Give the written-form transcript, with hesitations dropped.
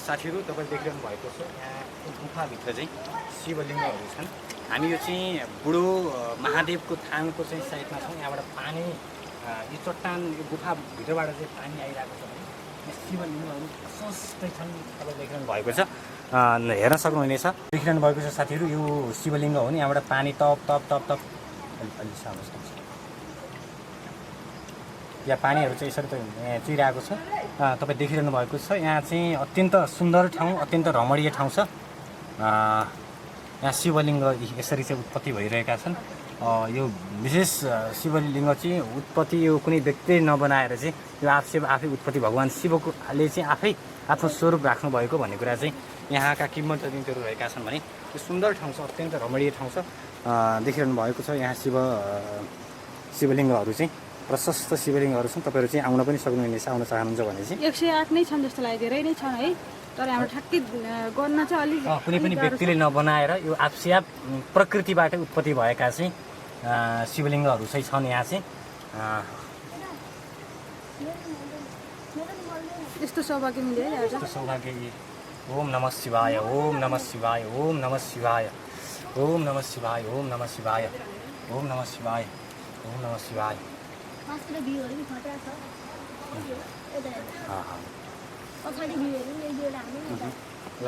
साथीहरू तपाईले देखिरहनु भएको छ यहाँ गुफाभित्र चाहिँ शिवलिङ्गहरू छन्। हामी यो चाहिँ बुढो महादेवको थानको चाहिँ साइडमा छौँ। यहाँबाट पानी यो चट्टान यो गुफाभित्रबाट चाहिँ पानी आइरहेको छ भने यहाँ शिवलिङ्गहरू प्रशस्तै छन् तपाईले देखिरहनु भएको छ। हेर्न सक्नुहुनेछ देखिरहनु भएको छ साथीहरू यो शिवलिङ्ग हो नि। यहाँबाट पानी तप तप तप तप अलि सानो यहाँ पानीहरू चाहिँ यसरी त चुइरहेको छ। तपाईँ देखिरहनु भएको छ यहाँ चाहिँ अत्यन्त सुन्दर ठाउँ, अत्यन्त रमणीय ठाउँ छ। यहाँ शिवलिङ्ग यसरी चाहिँ उत्पत्ति भइरहेका छन्। यो विशेष शिवलिङ्ग चाहिँ उत्पत्ति यो कुनै व्यक्तिले नबनाएर चाहिँ यो आफै उत्पत्ति भगवान् शिवले चाहिँ आफै आफ्नो स्वरूप राख्नु भएको भन्ने कुरा चाहिँ यहाँका किंवदन्तीहरू रहेका छन् भने यो सुन्दर ठाउँ छ, अत्यन्त रमणीय ठाउँ छ। देखिरहनु भएको छ यहाँ शिवलिङ्गहरू चाहिँ प्रशस्त शिवलिङ्गहरू छन्। तपाईँहरू चाहिँ आउन पनि सक्नुहुनेछ, आउन चाहनुहुन्छ भने चाहिँ 108 नै छन् जस्तो लाग्यो, धेरै नै छन् है। तर हाम्रो ठ्याक्कै गर्न चाहिँ अलि कुनै पनि व्यक्तिले नबनाएर यो आफै प्रकृतिबाट उत्पत्ति भएका चाहिँ शिवलिङ्गहरू चाहिँ छन् यहाँ चाहिँ। यस्तो सौभाग्य मिल्यो यस्तो सौभाग्य। ओम नमः शिवाय, ओम नमः शिवाय, ओम नमः शिवाय, ओम नमः शिवाय, ओम नमः शिवाय, ओम नमः शिवाय, ओम नमः शिवाय। ल